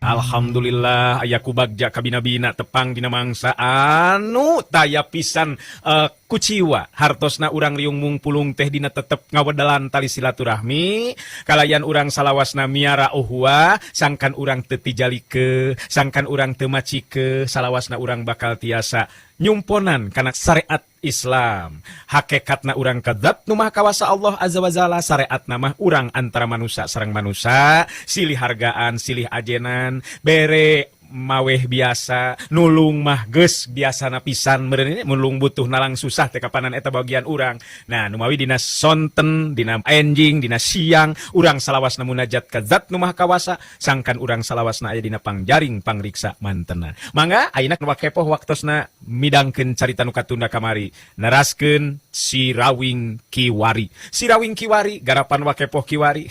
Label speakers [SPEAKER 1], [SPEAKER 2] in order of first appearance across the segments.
[SPEAKER 1] Alhamdulillah aya ku bagja kabina-bina tepang dina mangsa anu taya pisan kuciwa hartosna urang riung mungpulung teh dina tetep ngawedelan tali silaturahmi kalayan urang salawasna miara uhuah sangkan urang teu tijalike sangkan urang teu macike salawasna urang bakal tiasa nyumponan kana syariat Islam. Hakekatna urang ka Zat nu Maha Kawasa Allah Azza wa Jalla, syariatna mah urang antara manusia sareng manusia, silih hargaan, silih ajenan, bere maweh biasa, nulung mah geus biasana pisan meureun ini nulung butuh nalang susah teh kapanan eta bagian urang. Nah, numawi dina sonten, dina enjing, dina siang, urang salawasna munajat ka Zat nu Maha Kawasa, sangkan urang salawasna aya dina pangjaring pangriksa mantena. Mangga ayeuna nu kepoh waktosna midangkeun carita nu katunda kamari, neraskeun Si Rawing Kiwari. Si Rawing Kiwari garapan Wakepoh Kiwari.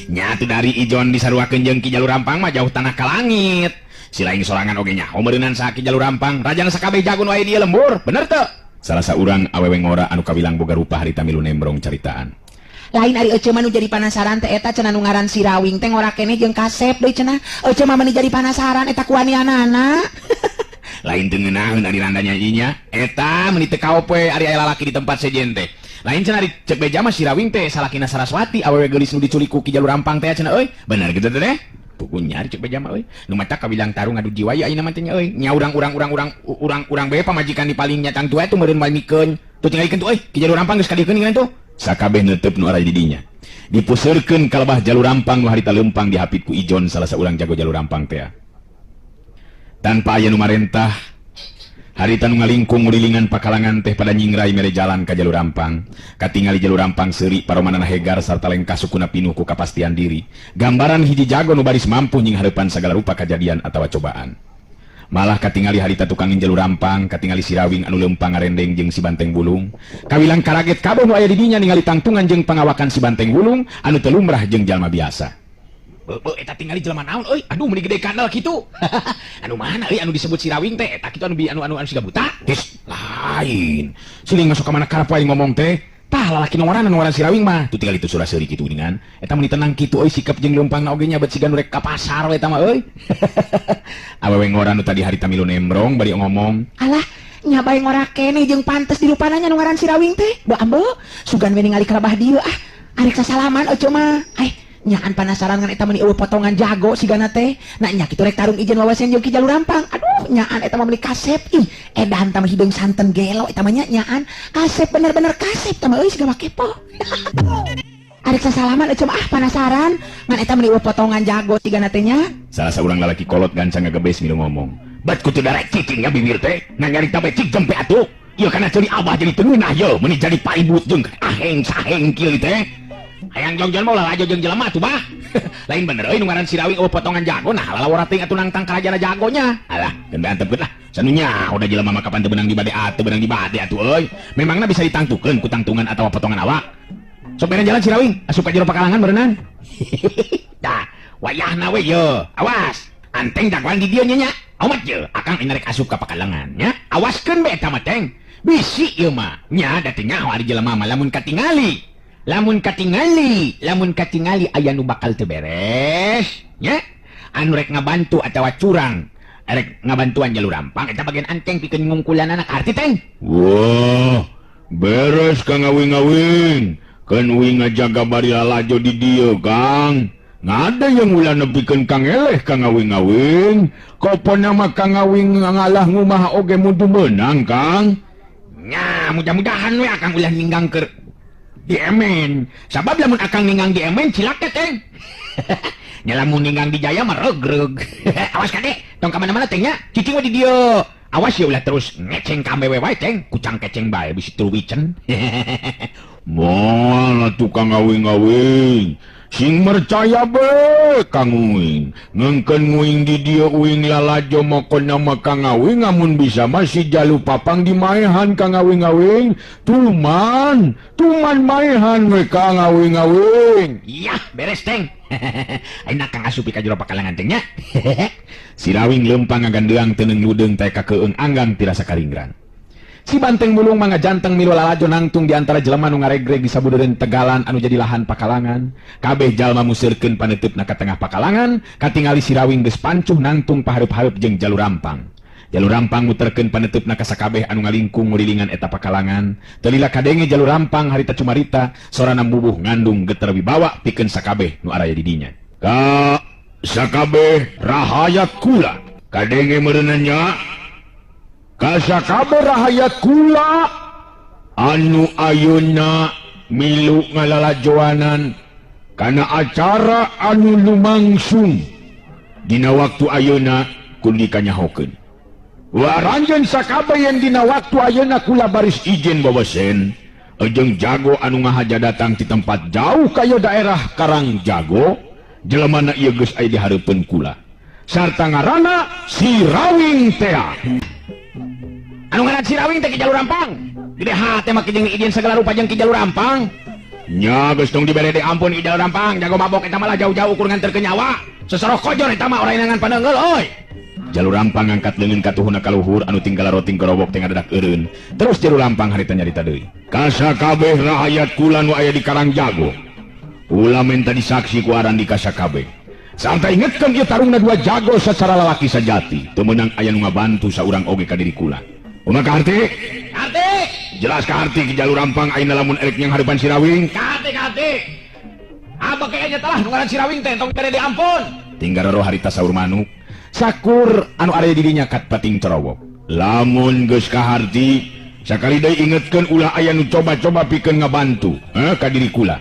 [SPEAKER 2] Nyatu dari Ijon disaruakeun jeung Ki Jalur Rampang mah jauh tanah ka langit. Si lain sorangan oge nyaho meureunan saha Ki Jalur Rampang, rajana sakabeh jago nu aya di lembur, bener teu? Salah saurang awewe ngora anu kawilang boga rupa harita milu nembrong caritaan.
[SPEAKER 3] Lain ari ece mah nu jadi panasaran teh eta cenah nu ngaran Si Rawing teh ngora keneh jeung kasep deui cenah. Ece mah meuni jadi panasaran eta kuanianana.
[SPEAKER 2] Lain teu ngeunaheun ari randa nyanyinya, eta meuni teu kaop we ari aya lalaki di tempat sejen teh. Lain cenah ari cek beja mah Si Rawing teh salakina Saraswati awewe geulis nu diculik ku Ki Jalur Rampang teh cenah euy. Bener kitu teh teh? Pugunya ari cek beja mah euy. Nu matak kawilang tarung ngadu jiwa ye ayeuna mah teh nya euy. Nya urang urang urang urang urang urang bae pamajikan di paling nya tangtu atuh meureun malmikeun. Tuh tingalikeun tuh euy, Ki Jalur Rampang geus kadiekeun ningalan tuh. Sakabeh neuteup nu araya di dinya. Dipuseurkeun ka lebah Jalur Rampang nu harita leumpang dihapit ku Ijon salah saurang jago Jalur Rampang teh. Tanpa aya nu marentah, harita nu ngalingkung ngurilingan pakalangan teh pada nyingrai mere jalan ka Jalur Rampang. Katingali Jalur Rampang seuri paromanana hegar sarta lengkah sukuna pinuh ku kapastian diri. Gambaran hiji jago nu baris mampu nying hareupan sagala rupa kajadian atawa cobaan. Malah katingali harita tukangin Jalur Rampang, katingali Si Rawing anu leumpang ngarendeng jeung si Banteng Bulung. Kawilang karaget kabeh nu aya di dinya ningali tangtungan jeung pangawakan si Banteng Bulung anu teu lumrah jeung jalma biasa. Beuh, eta tingali jelema naon euy? Aduh meuni gede kandel kitu. Anu mana euy anu disebut Si Rawing teh? Eta kitu anu anu anu anu siga buta? Tis, lain. Siling masuk ka mana karep wae ngomong teh. Tah lalaki nu ngaran Si Rawing mah. Tuh tingali tu surah seuri kitu geuningan. Eta meuni tenang kitu euy sikap jeung leumpangna oge nya bet siga nu rek ka pasar we eta mah euy. Awewe ngora nu tadi harita milu nembrong bari ngomong.
[SPEAKER 3] Alah, nya bae ngora keneh jeung pantes dirupana nya nu ngaran Si Rawing teh. Beuh ambe, sugan we ningali kalabah dieu ah. Arek sasalaman euy mah. Ai, nyaan panasaran ngan eta meuni eueuh potongan jago sigana teh. Nah nya kitu rek tarung ijen wawasen jeung Ki Jalur Rampang. Aduh, nyaan eta mah meuni kasep ih. Edan tah mah hideung santen gelo eta mah nya nyaan. Kasep bener-bener kasep tah mah euy siga kepo. Arek sasalaman euy mah ah panasaran ngan eta meuni eueuh potongan jago sigana teh nya.
[SPEAKER 2] Salah saurang lalaki kolot gancang ngagebes milu ngomong. Bat kutu darek cicing nya bibir teh. Ngan nyarita bae cik jempe atuh. Ieu kana ceuli abah jadi teu ngeunah ye meuni jadi paribut jeung aheng saheng kieu teh. Hayang jongjon mah ulah lajo jeung jelema atuh bah. Lain bener euy nu ngaran Si Rawing eueuh potongan jago nah lalawara teuing atuh nangtang karajana jagonya. Alah, geun bae antepkeun lah. Sanunya udah jelema mah kapan teu beunang di bade atuh beunang di bade atuh euy. Memangna bisa ditangtukeun ku tangtungan atawa potongan awak. Sok beren jalan Si Rawing, asup ka jero pakalangan berenang. Tah, wayahna we ye. Awas, anteng jagoan di dieu nya nya. Omat ye, akang ini rek asup ka pakalangan nya. Awaskeun bae eta mah teng. Bisi ieu mah. Nya da teu nyaho ari jelema mah lamun katingali. Lamun katingali, lamun katingali aya nu bakal teu beres, nya. Anu rek ngabantu atawa curang, rek ngabantuan Jalur Rampang eta bagian anteng pikeun ngungkulan anak arti teng. Wah, beres Kang Awing-awing. Keun uing ngajaga bari lalajo di dieu, Kang. Ngada yang ulah nepikeun Kang eleh Kang Awing-awing. Kopona mah Kang Awing ngalah ngumaha oge mudu meunang, Kang. Nya, mudah-mudahan we akang ulah ninggang keur di emen. Sabab lamun akang ninggang di emen cilaka teng. Nya lamun ninggang di jaya mah regreg. Awas kade, tong ka mana-mana teng nya. Cicing we di dieu. Awas ya ulah terus ngeceng ka awewe wae teng, kucang keceng bae bisi truwicen. Moal atuh Kang Awing-awing. Sing percaya be Kang Uing. Ngeungkeun nguing di dieu uing lalajo mokona mah Kang Awing amun bisa mah si Jalu Papang dimaehan Kang Awing-awing. Tuman, tuman maehan we Kang Awing-awing. Yah, beres teng. Ayeuna Kang asup ka jero pakalangan teh nya. Si Rawing leumpang ngagandeang teu neung ludeung teh kakeung anggang tirasa karinggrang. Si Banteng Mulung mangga janteng milu lalajo nangtung di antara jelema nu ngaregreg di sabudeureun tegalan anu jadi lahan pakalangan. Kabeh jalma museurkeun paneuteup ka tengah pakalangan, katingali si Rawing geus pancuh nangtung pahareup-hareup jeung Jalur Rampang. Jalur Rampang muterkeun paneuteup ka sakabeh anu ngalingkung ngurilingan eta pakalangan. Teu lila kadenge Jalur Rampang harita cumarita, sorana mubuh ngandung geter wibawa pikeun sakabeh nu araya di dinya. Ka sakabeh rahayat kula, kadenge meureunna nya. Kasakabeh rahayat kula anu ayeuna milu ngalalajoanan kana acara anu lumangsung dina waktu ayeuna kudu dikanyahokeun. Waranjeun sakabeh yen dina waktu ayeuna kula baris ijen bawesen jeung jago anu ngahaja datang ti tempat jauh ka daerah Karang Jago, jelemana ieu geus aya di hareupeun kula sarta ngaranna Si Rawing tea. Anu ngaran Si Rawing teh Ki Jalur Rampang. Gede hate mah jeung izin segala rupa jeung Ki Jalur Rampang. Nya geus tong dibere ampun Ki Jalur Rampang, jago mabok eta malah jauh-jauh ukur nganterkeun nyawa. Sesoroh kojor eta mah orainangan paneunggeul euy. Jalur Rampang ngangkat leungeun katuhuna ka luhur anu tinggal roting gerobok teh ngadadak eureun. Terus Jalur Rampang harita nyarita deui. Kasakabeh rahayat kula nu aya di Karang Jago. Ulah menta disaksi ku aran di kasakabeh. Sampai ingetkeun ieu tarungna dua jago secara lalaki sajati. Teu meunang aya nu ngabantu saurang oge ka diri kula. Uma ka harti? Harti! Jelas ka harti Ki Jalur Rampang ayeuna lamun erek nyang hareupan Si Rawing. Ka harti, ka harti. Abah kayaknya telah nu ngaran Si Rawing teh tong bere diampun. Tinggal roh harita saur manuk. Sakur anu aya di dinya kat pating corowok. Lamun geus ka harti, sakali deui ingetkeun ulah aya nu coba-coba pikeun ngabantu, ka diri kula.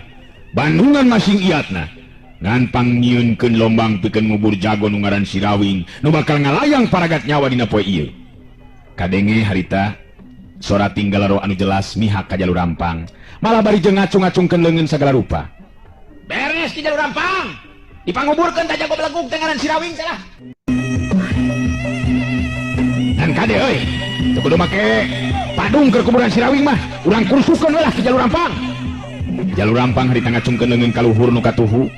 [SPEAKER 2] Bandungan masing iatna. Ngan pangnyieunkeun lombang pikeun ngubur jago nu ngaran Si Rawing nu bakal ngalayang paragat nyawa dina poe ieu. Kadenge harita sora tinggal roh anu jelas mihak ka Jalur Rampang, malah bari jeung ngacung-ngacungkeun leungeun sagala rupa. Beres Ki Jalur Rampang, dipanguburkeun ta jago belegug teh ngaran Si Rawing teh lah. Dan kade euy, teu kudu make padung keur kuburan Si Rawing mah, urang kursukeun we lah Ki Jalur Rampang. Jalur Rampang harita ngacungkeun leungeun ka luhur nu katuhu.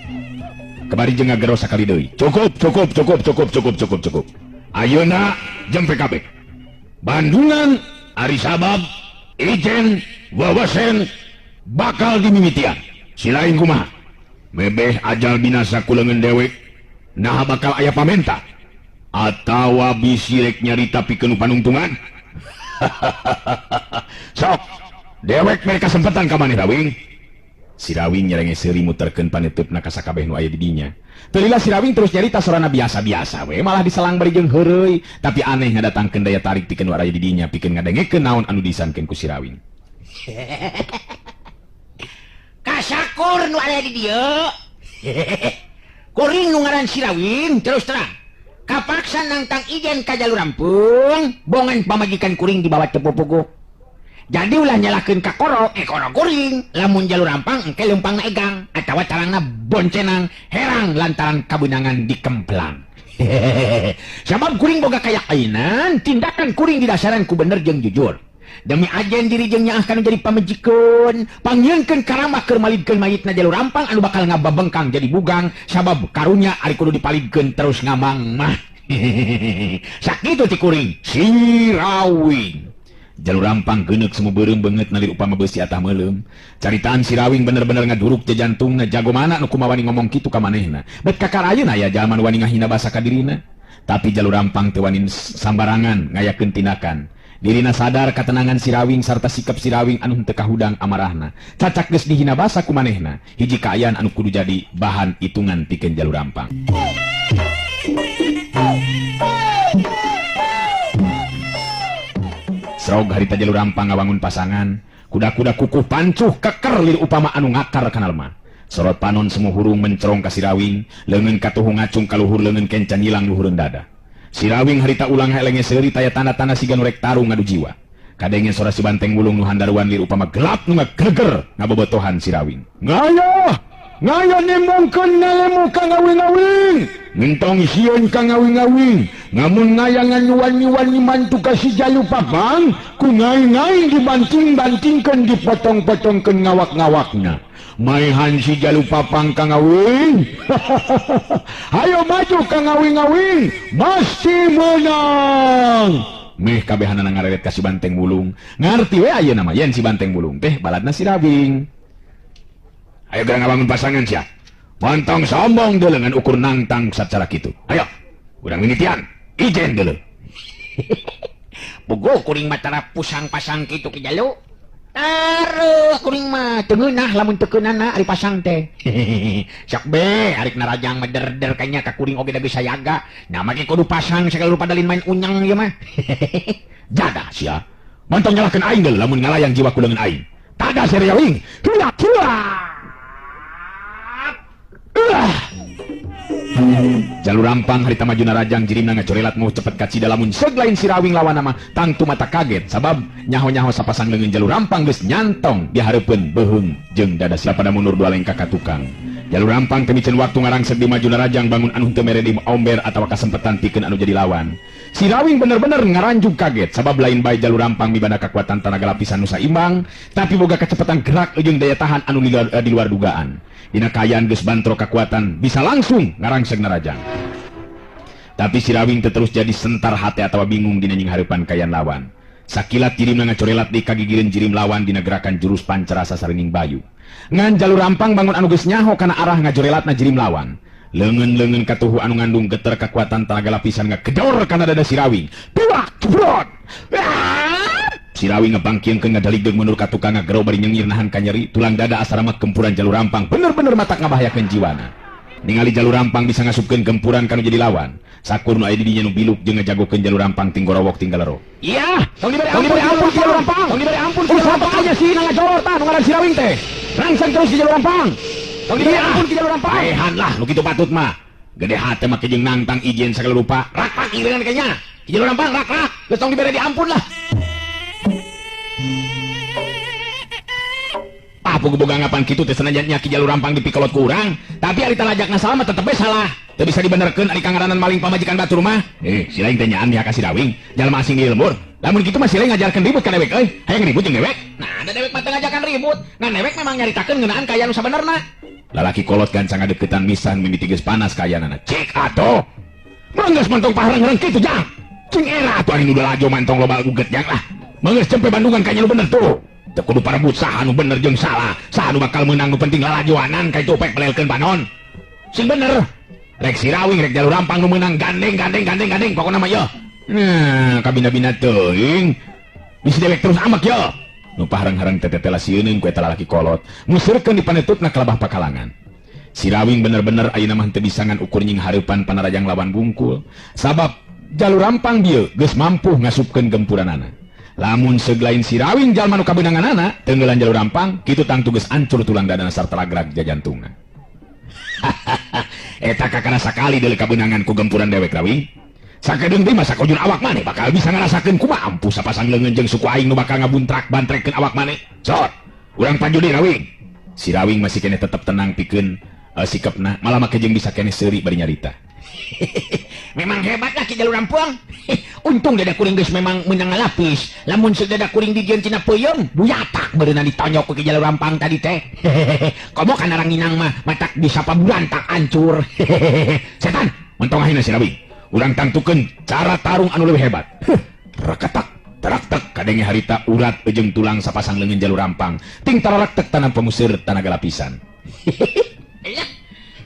[SPEAKER 2] Kebari jeung ngagero sakali deui. Cukup, cukup, cukup, cukup, cukup, cukup, cukup. Ayeuna jempe kabeh. Bandungan ari sabab ijen wawasen bakal dimimitian. Silain kumaha? Mebeh ajal binasa ku leungeun dewek, naha bakal aya pamenta atawa bisi rek nyarita pikeun panungtungan. Sok, dewek mere kasempatan ka maneh Rawing. Si Rawing nyerenge seuri muterkeun paneuteup ka sakabeh nu aya di dinya. Teu lila Si Rawing terus nyarita sorana biasa-biasa we, malah diselang bari jeung heureuy, tapi aneh ngadatangkeun daya tarik pikeun nu aya di dinya pikeun ngadengekeun naon anu disankeun ku Si Rawing.
[SPEAKER 3] Kasakur nu aya di dieu. Kuring nu ngaran Si Rawing terus terang. Kapaksa nangtang ijen ka Jalur Rampung, bongan pamajikan kuring dibawa teu pupuguh. Jadi ulah nyalahkeun ka koro, koro kuring. Lamun Jalur Rampang engke leumpangna egang atawa calangna boncenang, herang lantaran kabeunangan dikemplang. Sabab kuring boga kayakinan, tindakan kuring didasaran ku bener jeung jujur. Demi ajen diri jeung nyaah kanu jadi pamajikeun, pangnyieunkeun karamah keur malidkeun mayitna Jalur Rampang anu bakal ngababengkang jadi bugang, sabab karunya ari kudu dipalidkeun terus ngamang mah. Sakitu ti kuring, Si Rawing. Jalur Rampang geuneuk semu beureum beungeut nalir upama beusi atah meuleum. Caritaan Si Rawing bener-bener ngaduruk jantungna, jago mana nu kumaha wani ngomong kitu ka manehna. Bet kakar ayeuna aya jalma nu wani ngahina basa ka dirina. Tapi Jalur Rampang teu wani sambarangan ngayakeun tindakan. Dirina sadar katenangan Si Rawing sarta sikap Si Rawing anu henteu kahudang amarahna. Cacak geus dihina basa ku manehna. Hiji kaayaan anu kudu jadi bahan hitungan pikeun Jalur Rampang. Srog harita Jalur Rampang ngawangun pasangan, kuda-kuda kukuh pancuh keker lir upama anu ngakar kana lemah. Sorot panon semu hurung mencerong ka Si Rawing, leungeun katuhu ngacung ka luhur leungeun kenca nyilang luhureun dada. Si Rawing harita ulang helenge seuri taya tanda-tanda siga nu rek tarung ngadu jiwa. Kadenge sora si Banteng Wulung nu handaruan lir upama gelap nu ngagreger ngabobotohan Si Rawing. Ngayah! Ngayah nembongkeun ngalemu ka ngawing-ngawing. Ngentong sieun ka ngawing-ngawing. Ngamun ngayangan nyuan-nyuan mantu ka si Jalu Papang, ku ngaing-ngaing dibanting-bantingkeun dipotong-potongkeun ngawak-ngawakna. Maehan si Jalu Papang ka ngawing. Hayo maju ka ngawing-ngawing, pasti menang.
[SPEAKER 2] Meh kabehanana ngareret ka si Banteng Bulung. Ngarti we ayeuna mah yen si Banteng Bulung teh baladna si Rawing. Ayo geura ngabangun pasangan sia. Montong sombong deuleu ngan ukur nangtang sacara kitu. Ayo, urang mimitian. Ijen deuleu.
[SPEAKER 3] Bogo kuring mah tara pusang-pasang kitu Ki Jalu. Taruh kuring mah teu ngeunah lamun teu keunana ari pasang teh. Sok be arik narajang mah der-der kanya ka kuring oge da bisa yaga. Nah make kudu pasang sagala rupa dalin main unyang ieu mah.
[SPEAKER 2] Jaga sia. Montong nyalahkeun aing deuleu lamun ngalayang jiwa ku leungeun aing. Tada si Rawing. Huya huya. Jalur rampang harita maju narajang jirimna ngacorelat mau cepet kacida lamun seug lain si Rawing lawan nama tangtu mata kaget sabab nyaho-nyaho sapasang leungeun jalur rampang geus nyantong di hareupeun beuheung jeung dada sila pada mundur dua lengkah ka tukang. Jalur rampang teu miceun waktu ngarangsek di maju narajang bangun anu teu mere di omber atawa kasempetan pikeun anu jadi lawan. Si Rawing bener-bener ngaranjug kaget sabab lain bae jalur rampang mibanda kakuatan tanaga lapisan nu saimbang tapi boga kecepatan gerak jeung daya tahan anu di luar dugaan. Dina kaayaan geus bantro kakuatan bisa langsung ngarangseg narajang. Tapi si Rawing teu terus jadi sentar hate atawa bingung dina nying hareupan kaayaan lawan. Sakilat jirimna ngacorelat di kagigireun jirim lawan dina gerakan jurus pancarasa sarining bayu. Ngan jalur rampang bangun anu geus nyaho kana arah ngajorelatna jirim lawan. Leungeun-leungeun katuhu anu ngandung geter kakuatan tanaga lapisan ngagedor kana dada si Rawing. Duak jebrot. Si Rawing ngebangkiengkeun ngadaligdeung mundur ka tukang ngagero bari nyengir nahan kanyeri tulang dada asa ramek gempuran jalur rampang bener-bener matak ngabahayakeun jiwana. Ningali jalur rampang bisa ngasupkeun gempuran kanu jadi lawan. Sakur nu aya di dinya nu biluk jeung ngajagokeun jalur rampang tinggorowok tinggalero. Iya, tong dibere ampun ki jalur rampang. Tong dibere ampun ki jalur rampang aja sih ngajoror tah nu ngaran si Rawing teh. Rangsang terus ki jalur rampang. Tong dibere ampun ki jalur rampang. Paehan lah nu kitu patut mah. Gede hate mah jeung nangtang ijen sagala rupa. Rak-rak irengan kayaknya. Ki jalur rampang rak-rak. Geus tong dibere diampun lah. Boga ngapan kitu teh sanajan nya Ki Jalur Rampang dipikolot ku urang, tapi ari talajakna salah mah tetep we salah. Teu bisa dibenerkeun ari kangaranan maling pamajikan batur mah. Si lain teh nyaan dia ka si Rawing, jalma asing di lembur. Lamun kitu mah si lain ngajarkeun ribut ka dewek euy. Hayang ribut jeung dewek. Nah, da dewek mah teu ngajakan ribut. Ngan dewek memang nyaritakeun ngeunaan ka anu sabenerna. Lalaki kolot gancang ngadeukeutan misan mimiti geus panas kaayaanana. Cek atuh. Mun geus mentong pahareng-hareng kitu jang. Cing era atuh ari nu lalajo mantong loba uget jang lah. Mun geus cempe Bandungan ka nya nu bener tuh. Teu kudu parebut saha nu bener jeung salah, saha nu bakal meunang nu penting lalajoanan ka itu pek belelkeun panon. Sing bener. Rek si Rawing rek jalur rampang nu meunang gandeng gandeng gandeng gandeng pokona mah yeuh. Nah, kabina-bina teuing. Bisi dewek terus amek yeuh. Nu pahareng-hareng teh tetela sieuneun ku eta lalaki kolot. Museurkeun dipanetutna kalabah pakalangan. Si Rawing bener-bener ayeuna mah teu bisa ngan ukur nying hareupan panarajang lawan bungkul. Sabab jalur rampang bieu geus mampu ngasupkeun gempuranana. Lamun seglain si Rawing jalma nu kabeunanganana tenggelan jalur rampang kitu tangtu geus ancur tulang dadana sarta ragrag jajantungna. Eta kakara sakali deuleu kabeunangan ku gempuran dewek Rawing. Sakedeung deui mah sakojur awak maneh bakal bisa ngarasakeun kumaha ampuh sapasang leungeun jeung suku aing nu bakal ngabuntrak bantrekeun awak maneh. Sot, urang panju deui Rawing. Si Rawing masih keneh tetep tenang pikeun sikapna malah make jeung bisa keneh seuri bari nyarita.
[SPEAKER 3] Memang hebat lah Ki Jalur Rampang. Untung dada kuring geus memang meunang ngalapis. Lamun sedada kuring dijieun tina peuyeum, buyatak beureunan ditonyok ku Ki Jalur Rampang tadi teh. Komo kana ranginang mah matak bisa paburantak hancur.
[SPEAKER 2] Setan, mentong ahina si Rawing. Urang tangtukeun cara tarung anu leuwih hebat. Rakatak, taraktek kadenge harita urat jeung tulang sapasang leungeun Jalur Rampang. Ting tararaktek tanah pemuseur tanaga lapisan.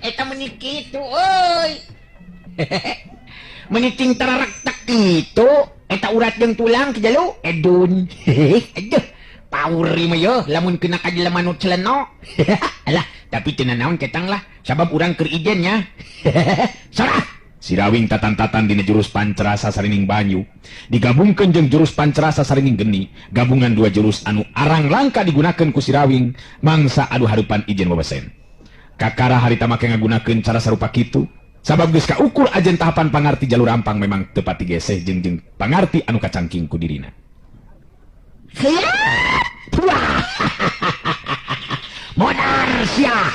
[SPEAKER 3] Eta meuni kitu euy. Meniting tararaktek kitu eta urat jeung tulang Ki Jalu edun. Aduh, pauri mah yeuh lamun kena ka jelema nu celeno. Alah, tapi teu nanaon ketang lah sabab urang keur ijen nya. Sarah.
[SPEAKER 2] Si Rawing tatan-tatan dina jurus pancerasa sarining banyu digabungkeun jeung jurus pancerasa sarining geni, gabungan dua jurus anu arang langka digunakeun ku si Rawing mangsa adu hareupan ijen wewesen. Kakara harita make ngagunakeun cara sarupa kitu sabab geus kaukur ajen tahapan pangarti jalur rampang memang teu pati geseh jeung jeung pangarti anu kacangking ku dirina.
[SPEAKER 3] Modar sia.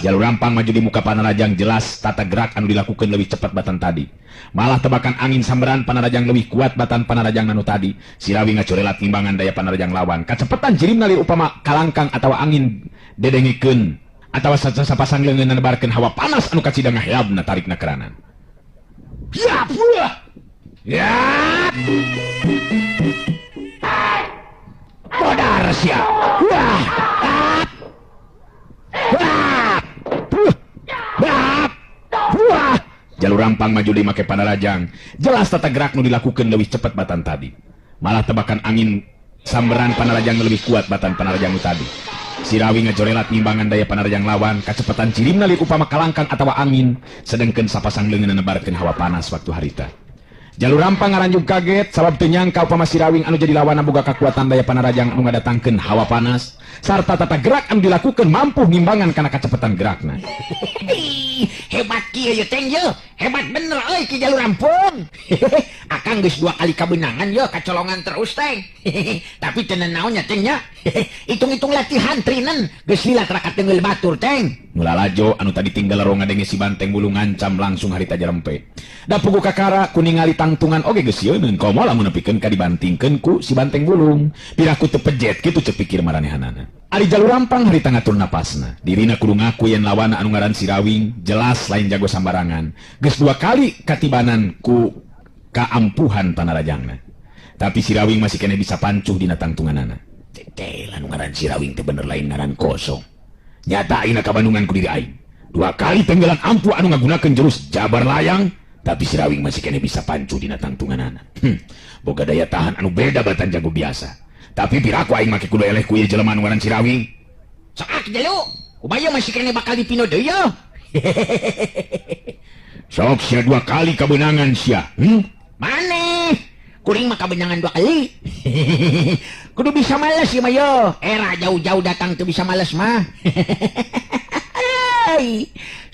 [SPEAKER 2] Jalur rampang maju di muka panarajang jelas tata gerak anu dilakukan lebih cepat batan tadi. Malah tebakan angin samberan panarajang lebih kuat batan panarajang nanu tadi. Si Rawing ngacorelat ngimbangan daya panarajang lawan. Kacepetan jirimna lir upama kalangkang atawa angin dedengikeun atawa sapasang leungeun nebarkeun hawa panas anu kacida ngaheabna tarikna keranan. Ya, buah. Ya. Modar sia. Wah. Wah. Jalur rampang maju di make panarajang. Jelas tata gerak nu dilakukan lebih cepat batan tadi. Malah tebakan angin samberan panarajang lebih kuat batan panarajang nu tadi. Sirawi ngajorelat ngimbangan daya panarajang lawan, kacepatan cirimna lir upama kalangkang atawa angin, sedengkeun sapasang leungeun nebarkeun hawa panas waktu harita. Jalur rampang ngaranjug kaget sabab teu nyangka upama Sirawing anu jadi lawan boga kakuatan daya panarajang anu ngadatangkeun hawa panas sarta tata gerak anu dilakukeun mampu ngimbangan kana kacepetan gerakna.
[SPEAKER 3] Hebat kieu ye teng ye, hebat bener euy ki Jalur Rampung. Akang geus 2 kali kabeunangan ye, kacolongan terus teng. Tapi teu naon nya teng nya. Hitung-hitung latihan trinen geus lila tara katengeul batur teng.
[SPEAKER 2] Nu lalajo anu tadi tinggal lerong ngadenge si banteng bulu ngancam langsung harita jarempe. Da pugu kakara ku ningali tangtungan oge geus sieun komo lamun nepikeun ka dibantingkeun ku si banteng bulung. Piraku teu pejet kitu ceu pikir maranehanana. Ari Jalur Rampang harita ngatur napasna. Dirina kudu ngaku yen lawan anu ngaran Sirawing jelas lain jago sambarangan. Geus 2 kali katibanan ku kaampuhan panarajangna. Tapi Sirawing masih keneh bisa pancuh dina tangtunganana. Teteh anu ngaran Sirawing teh bener lain ngaran kosong. Nyata ayeuna kabandungan ku diri aing. 2 kali tenggelan ampuh anu ngagunakeun jurus jabar layang, tapi Sirawing masih keneh bisa pancuh dina tangtunganana. Boga daya tahan anu beda batan jago biasa. Tapi piraku aing make kudu eleh ku ieu jelema anu ngaran Sirawing.
[SPEAKER 3] Sok jalu, kumaha masih keneh bakal dipino deui ye.
[SPEAKER 2] Sok sia 2 kali kabeunangan sia.
[SPEAKER 3] Maneh? Kuring mah kabeunangan 2 kali. Kudu bisa males ieu mah ye. Era jauh-jauh datang teu bisa males mah.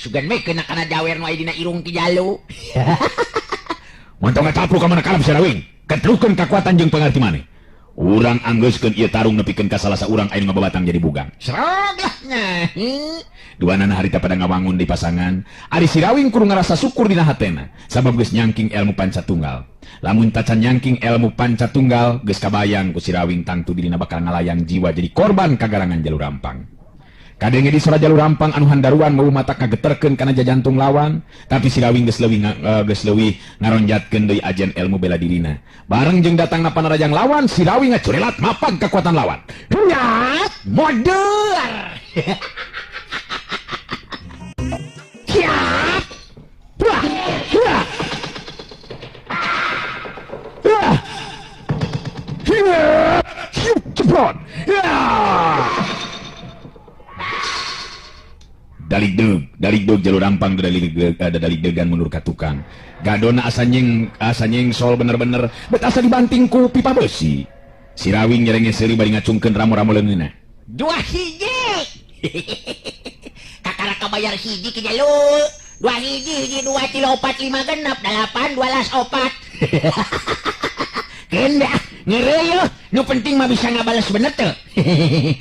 [SPEAKER 3] Sugan we kena kana jawer nu aya dina irung ti jalu.
[SPEAKER 2] Mun tong ngacapru ka mana kalap Sirawing. Ketrukeun kakuatan jeung pangarti maneh. Urang anggeuskeun ieu tarung nepikeun ka salah saurang anu ngababatang jadi bugang.
[SPEAKER 3] Serog lah nya.
[SPEAKER 2] Duanana harita pada ngawangun di pasangan. Ari Sirawing kudu ngarasa syukur dina hatena sabab geus nyangking ilmu panca tunggal. Lamun tacan nyangking ilmu panca tunggal geus kabayang ku Sirawing tangtu dirina bakal ngalayang jiwa jadi korban kagarangan Jalur Rampang. Kadenge di sora Jalur Rampang anu handaruan mau mata kageterkeun kana jajantung lawan, tapi Sirawing geus leuwih ngaronjatkeun deui ajen ilmu bela dirina. Bareng jeung datangna panarajang lawan, Sirawing ngacurelat mapag kekuatan lawan.
[SPEAKER 3] Hiat modar.
[SPEAKER 2] Hiat. Wah. Wah. Wah. Hiat. Ceprot. Ya. Daligdeg Jalur Rampang daligdegan mundur ka tukang. Gadona asa nyeng sol bener-bener bet asa dibanting ku pipa besi. Sirawing nyerenge seuri bari ngacungkeun ramo-ramo leungeunna.
[SPEAKER 3] 2 hiji. Kakara kabayar hiji ki jalu. 2 hiji hiji 2 3 4 5 genep 8 12 4. Keun dah ngeureuy yeuh. Nu penting mah bisa ngabales bener teu.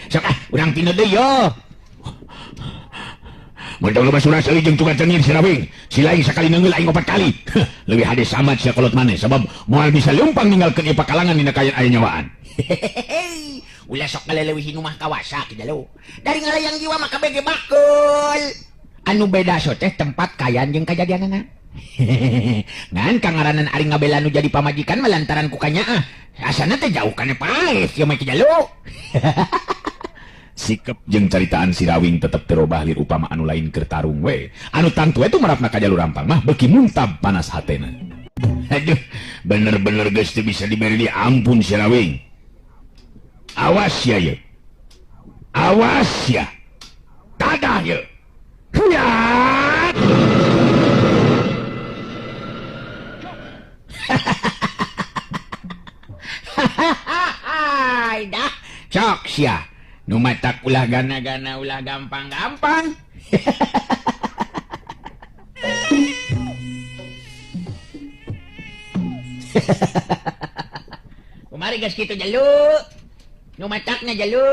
[SPEAKER 3] Sok ah urang pino deui yo.
[SPEAKER 2] Mun tong loba surah seuri jeung tukang cengir Sirawing. Si lain sakali neungeul aing 4 kali. Leuwih hade samat sia kolot maneh sabab moal bisa leumpang ninggalkeun ieu pakalangan dina kaayaan aya nyawaan.
[SPEAKER 3] Ulah sok ngaleuwih nu mah kawasa ki jalu. Dari ngalayang jiwa mah kabeh ge bakul. Anu beda so teh tempat kayan jeung kajadianana. Ngan kangaranan ari ngabela nu jadi pamajikan mah lantaran ku kanyaah. Asana teh jauh kana paes ieu mah ki jalu.
[SPEAKER 2] Sikep jeung caritaan Sirawing tetep terobah lir upama anu lain keur tarung we. Anu tangtu we tumarapna ka Jalur Rampang mah beuki muntab panas hatena. Aduh, bener-bener geus teu bisa diberi di ampun Sirawing. Awas ya ye. Awas ya. Tadah ye. Hiat.
[SPEAKER 3] Hahaha, dah. Sok sia. Nu matak ulah gana-gana ulah gampang-gampang. Kumari geus kitu jalu. Nu matakna jalu.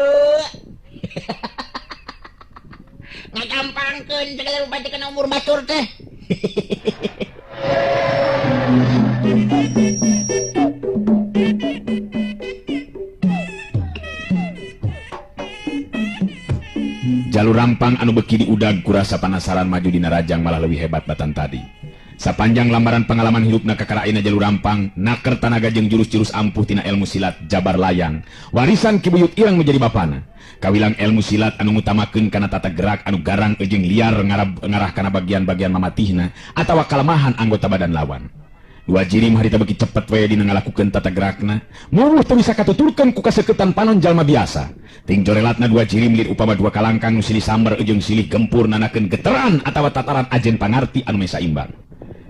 [SPEAKER 3] Ngagampangkeun segala rupa teh kana umur batur teh.
[SPEAKER 2] Jalur Rampang anu beki diudag kurasa panasaran maju dina rajang malah lebih hebat batan tadi. Sapanjang lambaran pengalaman hirupna kakara ayeuna Jalu Rampang naker tanaga jeung jurus-jurus ampuh tina ilmu silat Jabar Layang. Warisan Ki Buyut Ireng nu jadi bapana. Kawilang ilmu silat anu ngutamakeun kana tata gerak anu garang jeung liar ngarah kana bagian-bagian mamatihna atawa kalemahan anggota badan lawan. Dua jirim harita beuki cepet we dina ngalakukeun tata gerakna. Muruh teu bisa katuturkeun ku kaseukeutan panon jalma biasa. Ting jorelatna dua jirim lir upama dua kalangkang nu silih samber jeung silih gempur nanakeun geteran atawa tataran ajen pangarti anu mesa imbang.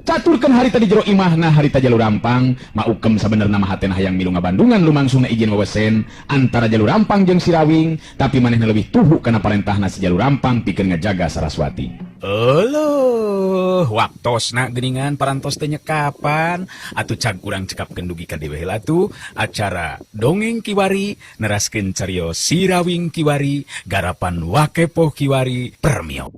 [SPEAKER 2] Caturkeun harita di jero imahna harita Jalu Rampang, maukem sabenerna mah hatena hayang milu ngabandungan lumangsungna izin wewesen antara Jalu Rampang jeung Sirawing, tapi manehna leuwih tuhu kana parentahna si Jalu Rampang pikeun ngajaga Saraswati.
[SPEAKER 1] Euleuh, waktosna geuningan parantos teh nyekapan atuh cag urang cekapkeun dugi ka dieu heula tuh acara Dongeng Kiwari neraskeun carios Sirawing Kiwari garapan Wakepoh Kiwari Permio.